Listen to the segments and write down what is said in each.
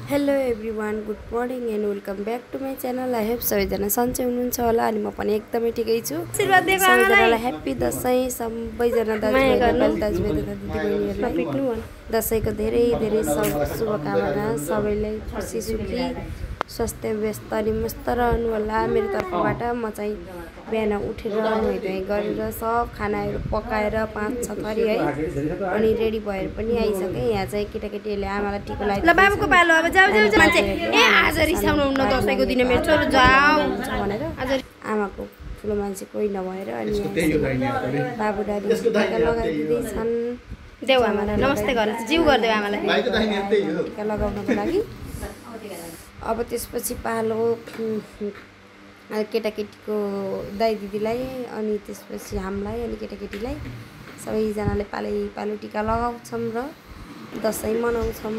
Hello everyone, good morning and welcome back to my channel. I hope सबैजना सन्चै हुनुहुन्छ होला अनि म पनि एकदमै ठिकै छु। सबैजनालाई ह्याप्पी दसैँ। सबैजना दाजुभाइ दसैँको धेरै धेरै शुभकामना। सबैलाई खुसी सुखी स्वास्थ्य व्यस्त अनि मस्त रहनु होला। मेरो तर्फबाट म चाहिँ बिहान उठेर नुहाइ गरेर सब खानाहरू पकाएर 5-6 थरी है अनि रेडी भएर पनि आइसकेँ। यहाँ चाहिँ केटाकेटीहरूले आमालाई टिको लगाइ ल बाबुको पालो अब जाऊ जाऊ मान्छे ए आज रिसाउनु हुन्न दसैँको दिन मेरो छोरो जाऊ भनेर आज आमाको ठुलो मान्छे कोही नभएर अनि बाबु दादी टिका लगाइदिँदैछन्। देऊ आमालाई नमस्ते गर जिउ गरिदेऊ आमालाई टिका लगाउनको लागि। अब त्यसपछि पालो केटाकेटीको दाइ दिदीलाई अनि त्यसपछि हामीलाई अनि केटाकेटीलाई सबैजनाले पालो टिका लगाउँछौँ र दसैँ मनाउँछौँ।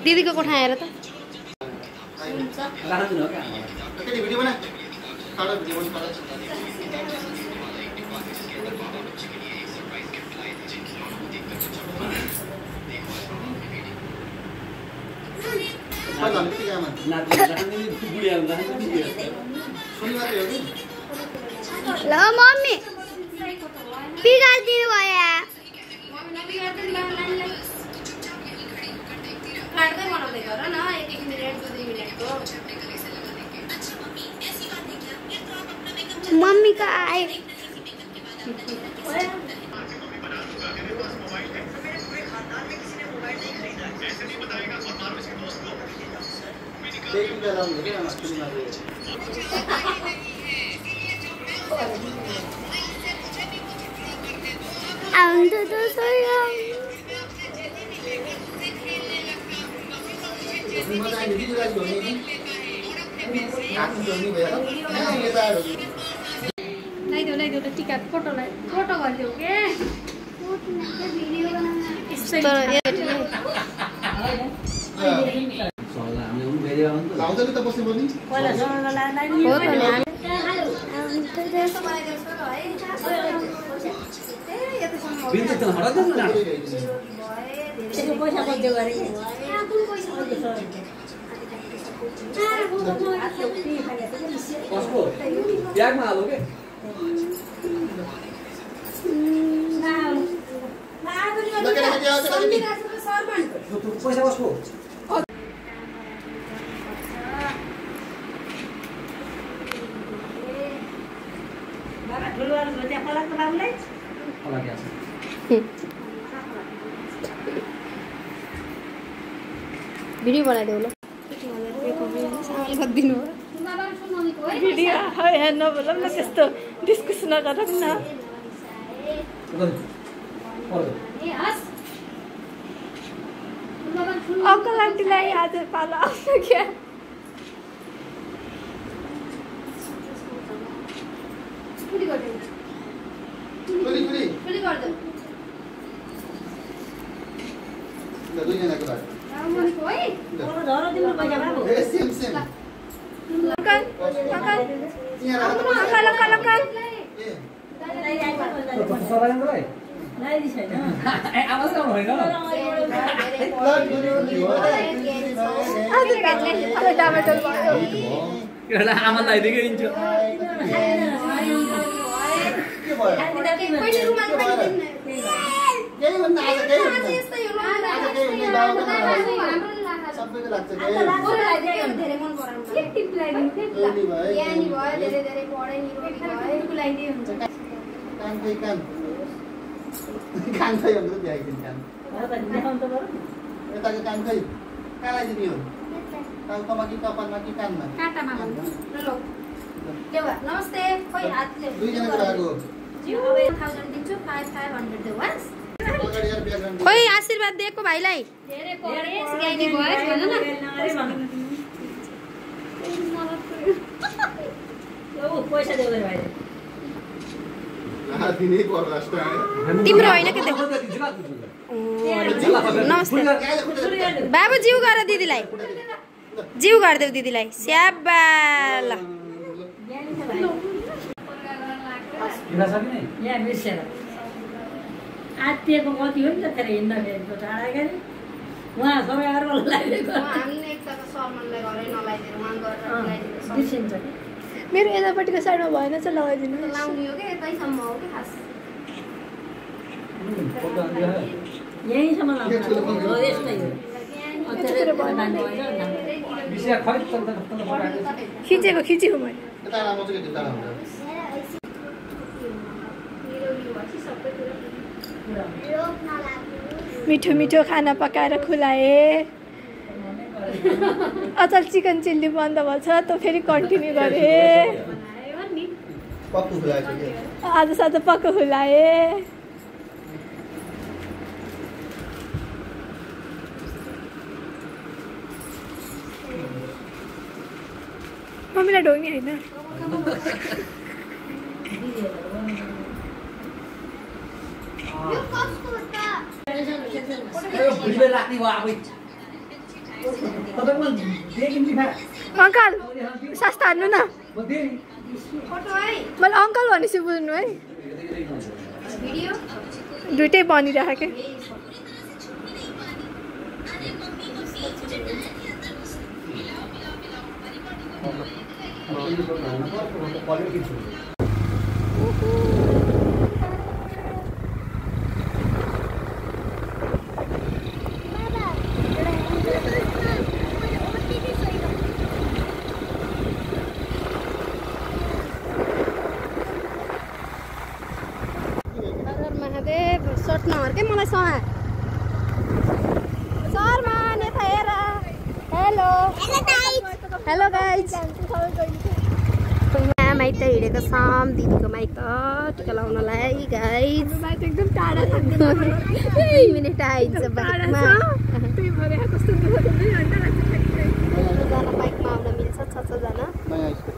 दिदीको कोठा आएर त ल मम्मी बिगारिदिनु भयो मम्मी का आए लाइदेऊ टिका फोटो गरिदेऊ के भिडियो बनाइदेऊ ल दिनु भिडियो नबोलौँ न त्यस्तो डिस्कस नगरौँ न। अङ्कल आन्टीलाई आज पालो आउँछ क्या नमस्ते खोइ हातले खोइ आशीर्वाद दिएको भाइलाई तिम्रो होइन के नमस्ते बाबु जिउ गर दिदीलाई जिउ गरिदेऊ दिदीलाई स्याबाल यहाँ बिर्सेर आत्तिएको कति हो नि त फेरि हिँड्न फेरिको टाढा गरे उहाँ सबै अरू लगाइदिएको बिर्सिन्छ कि मेरो यतापट्टिको साइडमा भएन चाहिँ लगाइदिनु यहीँसम्म लाउँछ हो यस्तै हो खिचेको मैले मिठो मिठो खाना पकाएर खुलाए अचल चिकन चिल्ली बन्द भएछ त फेरि कन्टिन्यू गरे आज साँझ पक्का खुलाए मम्मीलाई ढोग्ने होइन अङ्कल सस्ता हान्नु न मैले अङ्कल भनेपछि बुझ्नु है दुइटै बनिरहेको महादेव सर्ट नहर के मलाई सहा शर्मा नेता हेर हेलो हेलो गाइज माइत हिँडेको छौँ दिदीको माइत टिका लाउनलाई गाइज एकदम टाढा 2 मिनट आइन्छ बाइकमा आउन मिल्छ 6-6जना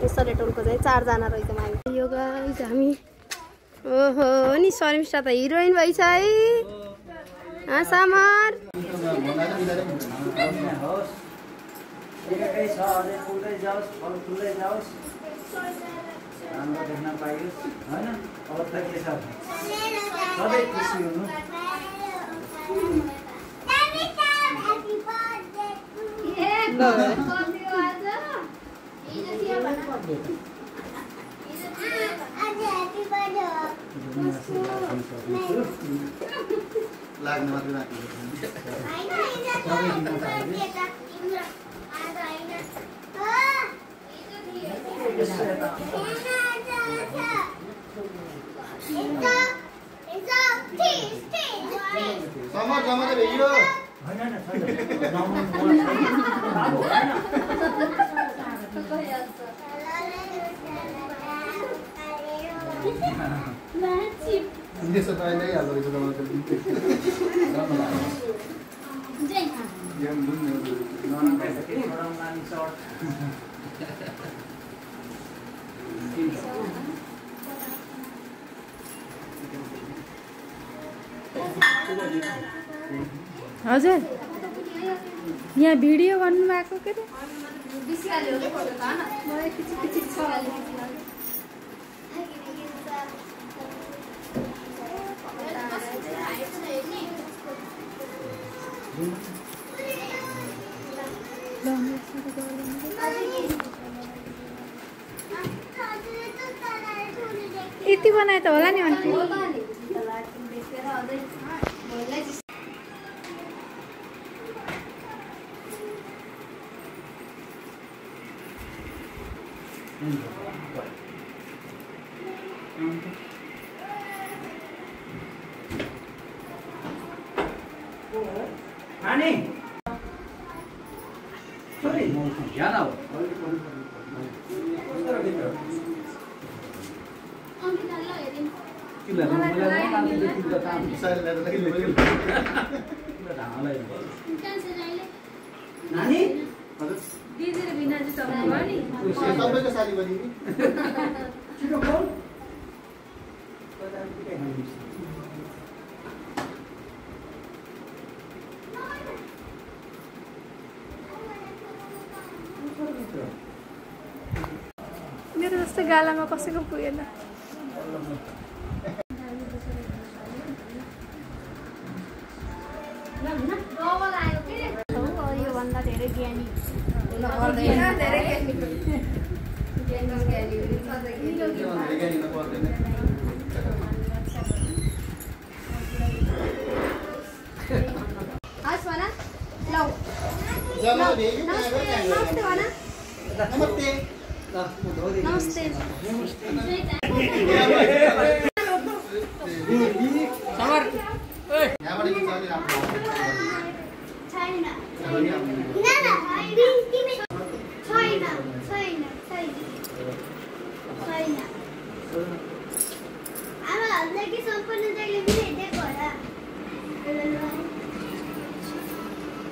त्यसरी टोलको चाहिँ 4जना रहेछौँ हामी यो गाइज हामी ओहो नि शर्मिष्ठा त हिरोइन भइछ है समर लाग्ने मात्र हजुर यहाँ भिडियो गर्नु भएको के यति बनाए त होला नि aunty Ani. Sorry. Ya no. Nani? दिदीले बिना चाहिँ तपाईँ नि सबैको साली बनी Chico call. मेरो जस्तो गालामा कसैको पुगेन। योभन्दा धेरै ज्ञानी हस् भन लौ नमस्ते भन नमस्ते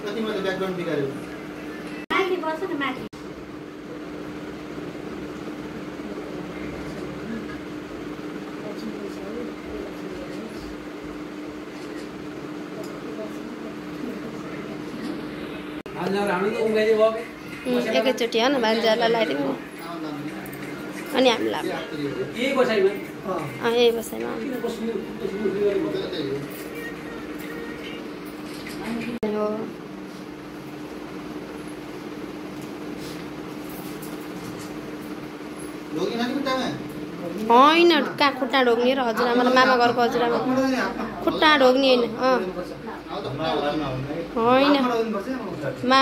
कति मैले ब्याकग्राउन्ड बिगार्यो माथि बस्छ न माथि एकैचोटि हो न भान्जालाई लगाइदिनु अनि हामी लाग्छ यही बसाइमा होइन कहाँ खुट्टा ढोग्ने र हजुरआमा र मामा घरको हजुरआमा खुट्टा ढोग्ने होइन मा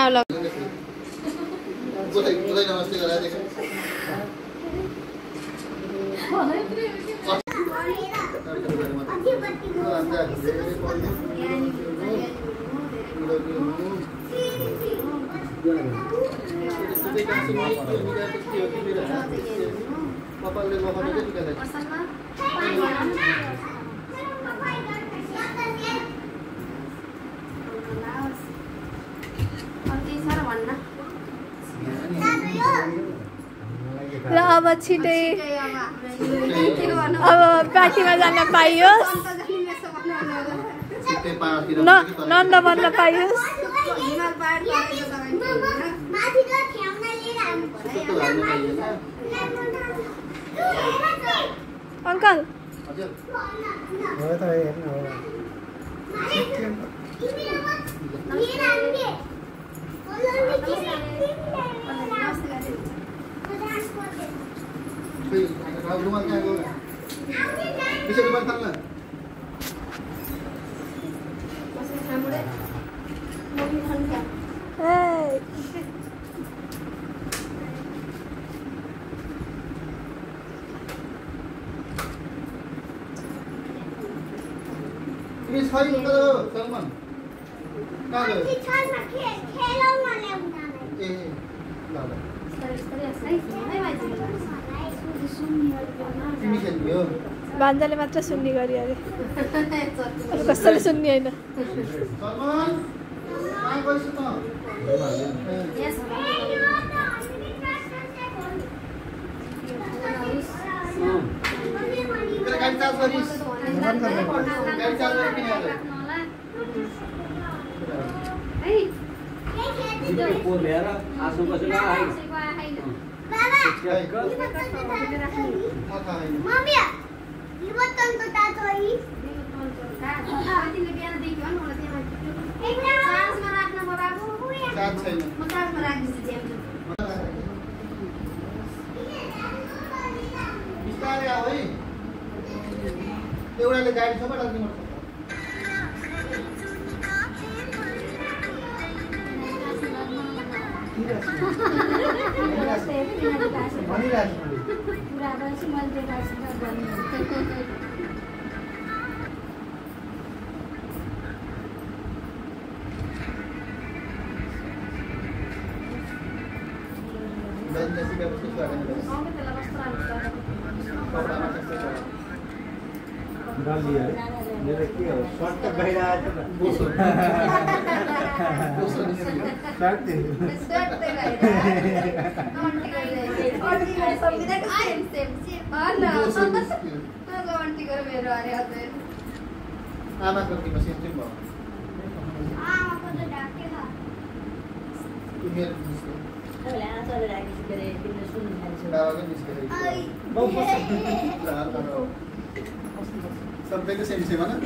Papalnya mau apa aja juga ल अब छिटै अब पार्टीमा जान पाइयोस् नन्द बन्न पाइयोस् uncle bisa dibantah nggak? Ini sekali kita Salman. Kagak. भान्जाले मात्र सुन्ने गरी अरे कसैले सुन्ने होइन एउटाले गाडी सबै राख्नु आमा को की मशीन चाहिँ भयो आमा को त ढाके छ तिमीहरु अहिले आचार्य राखिसकेर तिमीले सुन्नु थाल्छौ बाबाको निस्केको सबैको सेम सेम होइन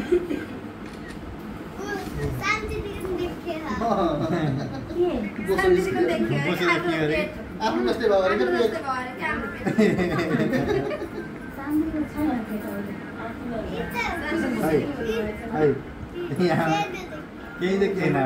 आफ्नो जस्तै भयो अरे केही देख्दैन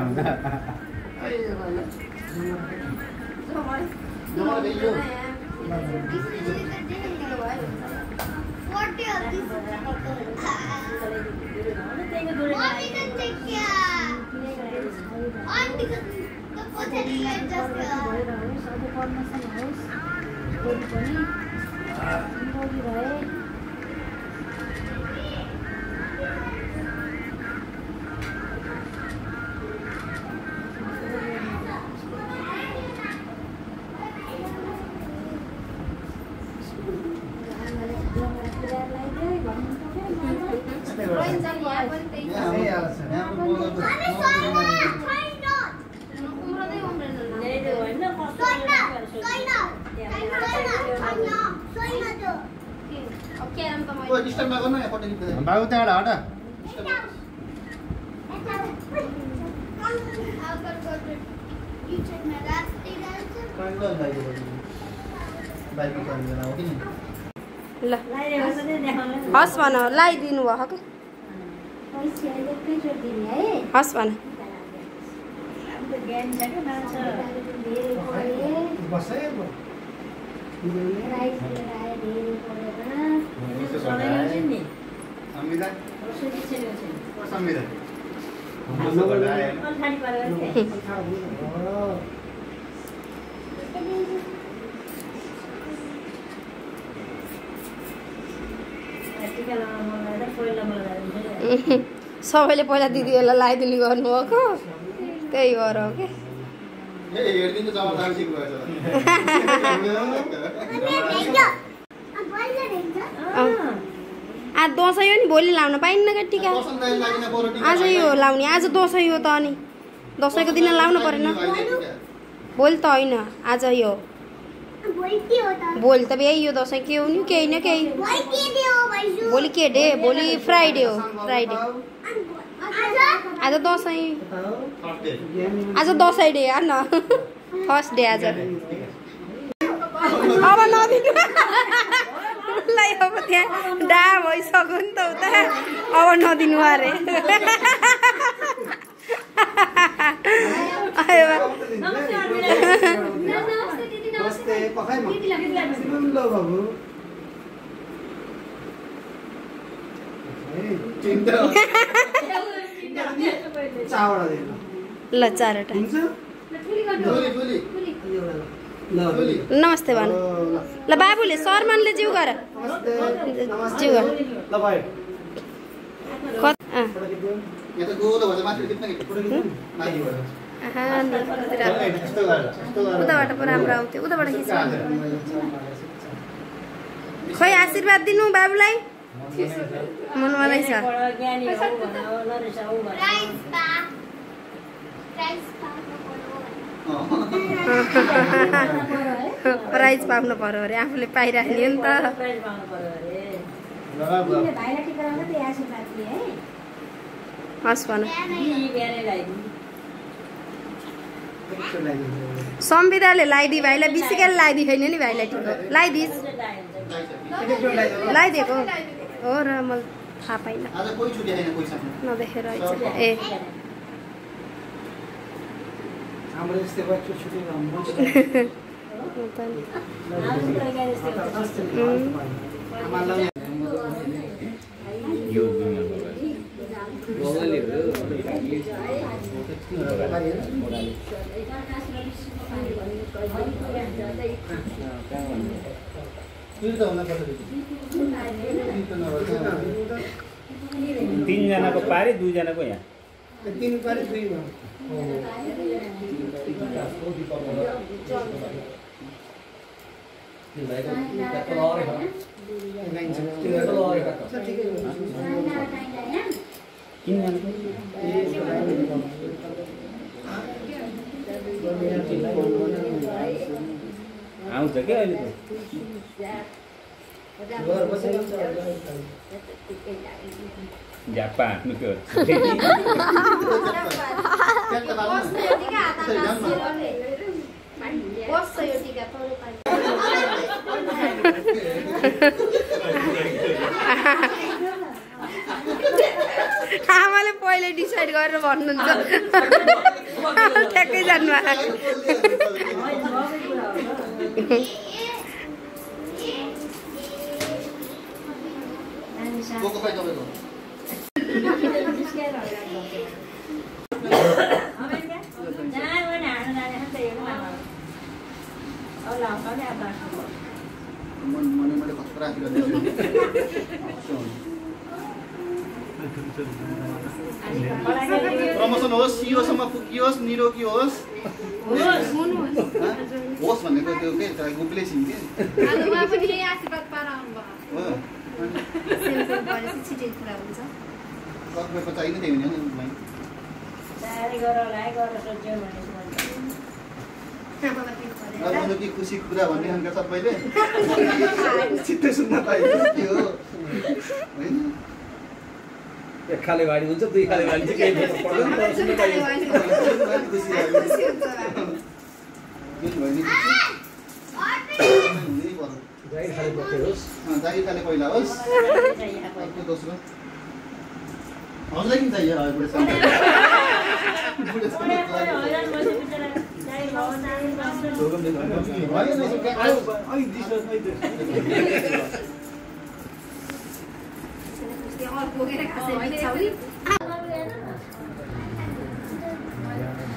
बाबु त्यहाँबाट हट ल हस् भन लगाइदिनु भयो कि हस् भन सबैले पहिला दिदीहरूलाई लगाइदिने गर्नुभएको त्यही गर हो कि आज दसैँ हो नि भोलि लाउन पाइन्न क्या टिका आज यो लाउने आज दसैँ हो त अनि दसैँको दिन लाउनु परेन भोलि त होइन आज यो भोलि त यही यो दसैँ के हो नि केही न केही भोलि के डे भोलि फ्राइडे हो फ्राइडे आज दसैँ आज दसैँ डे हेर न फर्स्ट डे आज अब नदिनु उसलाई अब त्यहाँ डा भइसक्यो नि त उता अब नदिनु अरे ल चारवटा नमस्ते भन ल बाबुले शर्मानले जिउ गर जिउ गर उताबाट पो राम्रो आउँथ्यो उताबाट खिच्नु खै आशीर्वाद दिनु बाबुलाई मनमा रहेछ प्राइज पाउनु पर्यो अरे आफूले पाइराख्ने हो नि त हस् भन संविधाले लगाइदिए भाइलाई बिसिकेर लगाइदिए छैन नि भाइलाई ठिक लगाइदिस् लगाइदिएको हो र मैले थाहा पाइनँ नदेखेर ए तीनजनाको पारी दुईजनाको यहाँ तीन पारी दुई आउँछ के अहिले झ्याप्पा हाँक्नु त्यो आमाले पहिले डिसाइड गरेर भन्नुहुन्छ ठ्याक्कै जानु प्रमोसन होस् सिओसम्म पुगियोस् निरोगी होस् होस् भनेको त्यो के गुप्लेसिङ के कतिको चाहिने त्यही हुने नि खुसी कुरा भन्ने खालका सबैले छिट्टै सुन्न पाइन्छ के हो होइन एक खाले बाडी हुन्छ दुई खाले बाडी चाहिँ केही पर्दैन तर सुन्न पाइन्छ खुसी लाग्यो जुन भयो नि जागिर खाले बक्कै होस् जागिर खाले पहिला होस् अर्को दोस्रो हजुरलाई किन चाहियो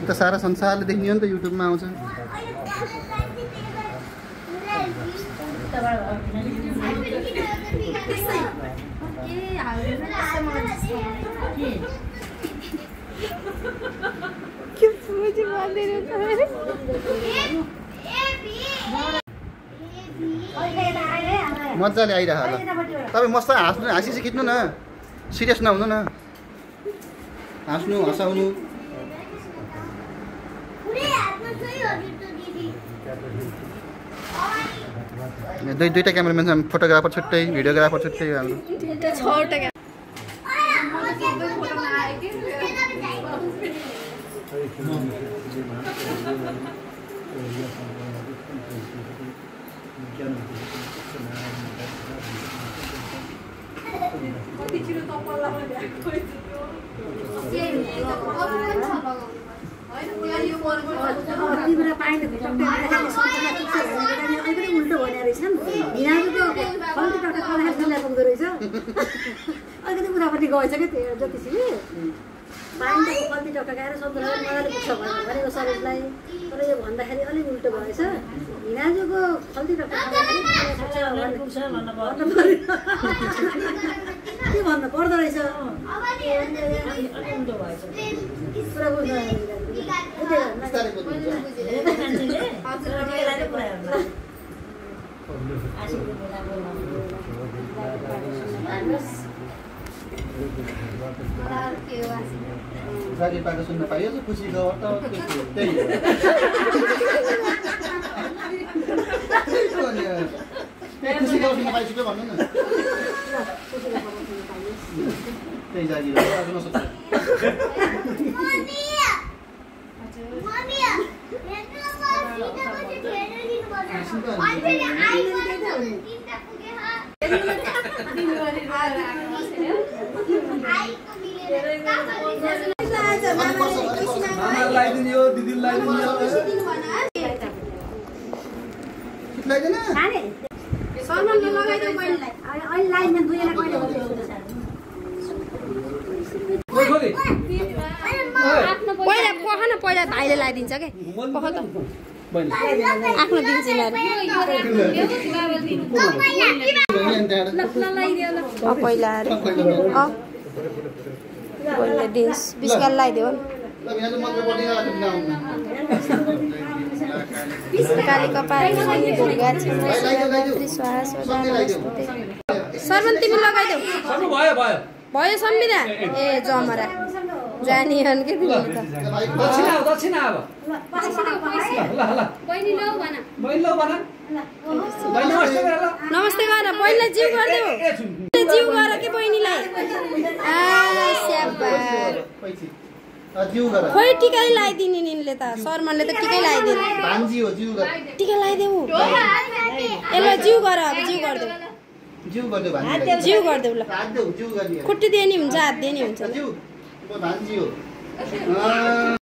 त सारा संसारले देखियो नि त युट्युबमा आउँछ मजाले आइरह ल तपाईँ मस्त हाँस्नु हाँसी चाहिँ खिच्नु न सिरियस नहुनु न हाँस्नु हँसाउनु दुईटा क्यामेराम्यान छ फोटोग्राफर छुट्टै भिडियोग्राफर छुट्टै हाम्रो उल्टो भने रहेछ अलिकति उतापट्टि गएछ क्या त्यो ज्योतिषीले पाइन्छ कल्ती टक्का खाएर सम्झना मजाले पुग्छ भनेको शरीरलाई तर यो भन्दाखेरि अलिक उल्टो भएछ हिनाजुको खल्ती टक्का के भन्नु पर्दो रहेछ जागिर पाएको सुन्न पाइयो खुसी खबर त त्यही खुसी खबर सुन्न पाइसक्यो भन्नु न त्यही जागिर नसोच्नु पहिला भाइले लगाइदिन्छ क्या आफ्नो दिन्छ पहिला पहिला दिन्छ बिस्काल लगाइदियो काली कपाल सर्वन तिमी लगाइदेऊ भयो सम्मिना ए जमरा जानिहन् के तिमीले त दक्षिणा अब दक्षिणा अब ल ल बहिनी लौ भन बहिनी लौ भन बहिनी नमस्ते गर ल नमस्ते गर बहिनीलाई जिउ गरिदेऊ जिउ गर के बहिनीलाई खोइ टिकै लगाइदिने निले त शर्माले त टिकै लगाइदिने टिका लगाइदेऊ ए ल जिउ गर अब जिउ गरिदेऊ जिउ गरिदेऊ ल खुट्टी दिए नि हुन्छ हात दिए नि हुन्छ